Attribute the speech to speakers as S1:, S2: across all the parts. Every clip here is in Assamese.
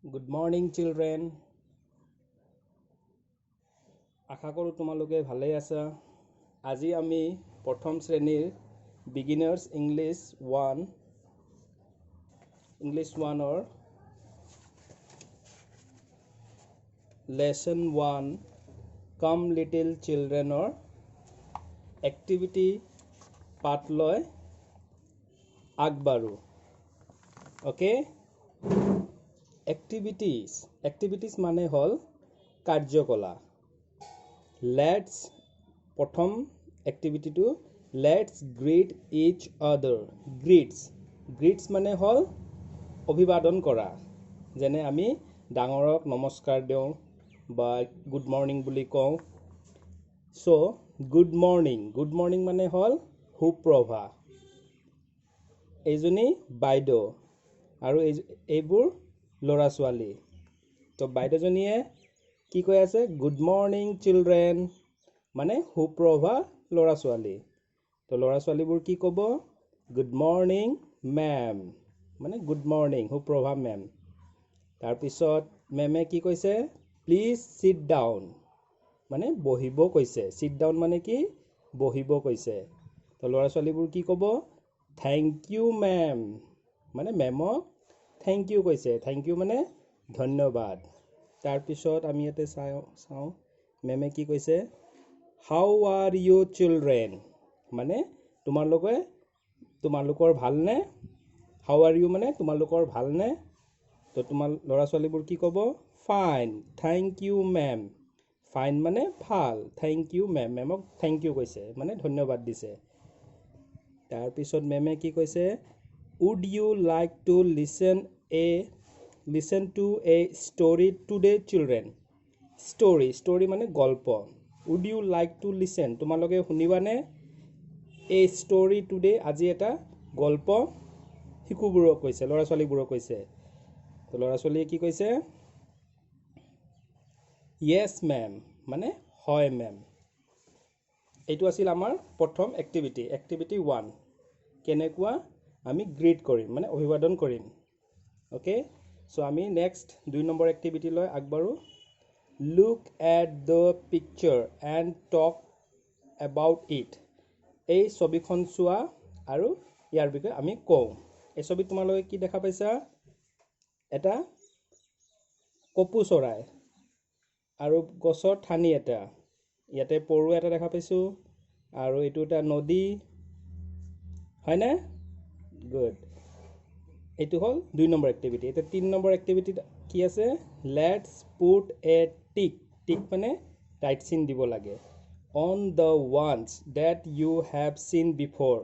S1: Good morning children. আশা কৰোঁ তোমালোকে ভালেই আছা। আজি আমি প্ৰথম শ্ৰেণীৰ বিগিনাৰ্ছ ইংলিছ ওৱানৰ লেচন ওৱান কাম লিটিল চিলড্ৰেনৰ এক্টিভিটি পাঠ লৈ আগবাঢ়ো। অ'কে, এক্টিভিটিজ মানে হ'ল কাৰ্যকলাপ। Let's, প্ৰথম এক্টিভিটিটো let's greet each other. Greets মানে হ'ল অভিবাদন কৰা। যেনে আমি ডাঙৰক নমস্কাৰ দিওঁ বা গুড মৰ্ণিং বুলি কওঁ। চ' গুড মৰ্ণিং মানে হ'ল সুপ্ৰভা। এইজনী বাইদেউ আৰু এইবোৰ ল'ৰা ছোৱালী। তো বাইদেউজনীয়ে কি কৈ আছে? গুড মৰ্ণিং চিলড্ৰেন মানে সুপ্ৰভা ল'ৰা ছোৱালী। তো ল'ৰা ছোৱালীবোৰ কি ক'ব? গুড মৰ্ণিং মেম মানে গুড মৰ্ণিং সুপ্ৰভা মেম। তাৰপিছত মেমে কি কৈছে? প্লিজ চিট ডাউন মানে বহিব কৈছে। চিট ডাউন মানে কি? বহিব কৈছে। তো ল'ৰা ছোৱালীবোৰ কি ক'ব? Thank you ma'am মানে মেমক thank U কৈছে। Thank U মানে ধন্যবাদ। তাৰপিছত আমি ইয়াতে চাওঁ মেমে কি কৈছে? How are you children মানে তোমালোকৰ ভালনে? How are you মানে তোমালোকৰ ভালনে? তো তোমাৰ ল'ৰা ছোৱালীবোৰ কি ক'ব? Fine, thank you ma'am. Fine মানে ভাল, thank you ma'am, মেমক thank U কৈছে মানে ধন্যবাদ দিছে। তাৰপিছত মেমে কি কৈছে? Would you like to listen to a story today children? Story মানে গল্প। Would you like to listen, তোমালোকে শুনিবানে? এ ষ্টৰি টুডে, আজি এটা গল্প শিশুবোৰক কৈছে, ল'ৰা ছোৱালীবোৰক কৈছে। তো ল'ৰা ছোৱালীয়ে কি কৈছে? য়েছ মেম মানে হয় মেম। এইটো আছিল আমাৰ প্ৰথম এক্টিভিটি, এক্টিভিটি ওৱান। কেনেকুৱা আমি গ্ৰীট কৰিম মানে অভিবাদন কৰিম। অ'কে, চ' আমি নেক্সট 2 নম্বৰ এক্টিভিটিলৈ আগবাঢ়োঁ। Look at the picture and talk about it. এই ছবিখন চোৱা আৰু ইয়াৰ বিষয়ে আমি কওঁ। এই ছবিত তোমালোকে কি দেখা পাইছা? এটা কপৌ চৰাই আৰু গছৰ ঠানি এটা, ইয়াতে পৰুৱা এটা দেখা পাইছোঁ আৰু এইটো এটা নদী, হয়নে? গুড। এইটো হ'ল 2 নম্বৰ এক্টিভিটি। এতিয়া 3 নম্বৰ এক্টিভিটিত কি আছে? Let's put a tick, tick মানে ৰাইট চিন দিব লাগে, on the ones that you have seen before.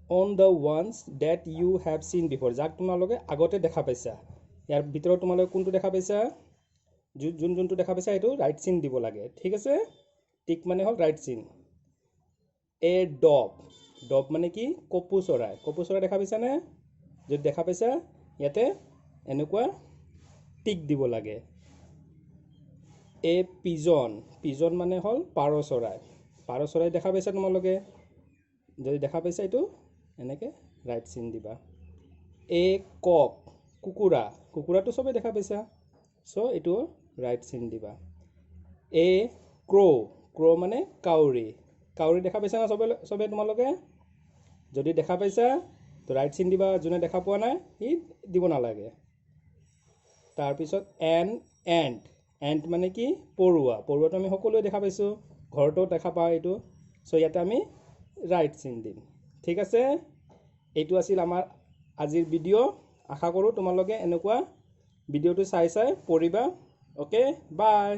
S1: On the ones that you have seen before, যাক তোমালোকে আগতে দেখা পাইছা। ইয়াৰ ভিতৰত তোমালোকে কোনটো দেখা পাইছা? যোনটো দেখা পাইছা সেইটো ৰাইট চিন দিব লাগে, ঠিক আছে? টিক মানে হ'ল ৰাইট চিন। এ ডব, ডব মানে কি? কপৌ চৰাই। কপৌ চৰাই দেখা পাইছানে? যদি দেখা পাইছা ইয়াতে এনেকুৱা টিক দিব লাগে। এ পিজন, পিজন মানে হ'ল পাৰ চৰাই। পাৰ চৰাই দেখা পাইছা তোমালোকে? যদি দেখা পাইছা এইটো এনেকৈ ৰাইট চিন দিবা। এ কক, কুকুৰা, কুকুৰাটো চবেই দেখা পাইছা, চ' এইটো ৰাইট চিন দিবা। এ ক্ৰ', ক্ৰ' মানে কাউৰী। কাউৰী দেখা পাইছা না চবে তোমালোকে? যদি দেখা পাইছা তো ৰাইট চিন দিবা, যোনে দেখা পোৱা নাই সি দিব নালাগে। তাৰপিছত এন এণ্ট, এণ্ট মানে কি? পৰুৱা। পৰুৱাটো আমি সকলোৱে দেখা পাইছোঁ, ঘৰতো দেখা পাওঁ এইটো, চ' ইয়াতে আমি ৰাইট চিন দিম, ঠিক আছে? এইটো আছিল আমাৰ আজিৰ ভিডিঅ'। আশা কৰোঁ তোমালোকে এনেকুৱা ভিডিঅ'টো চাই চাই পঢ়িবা। Okay, bye.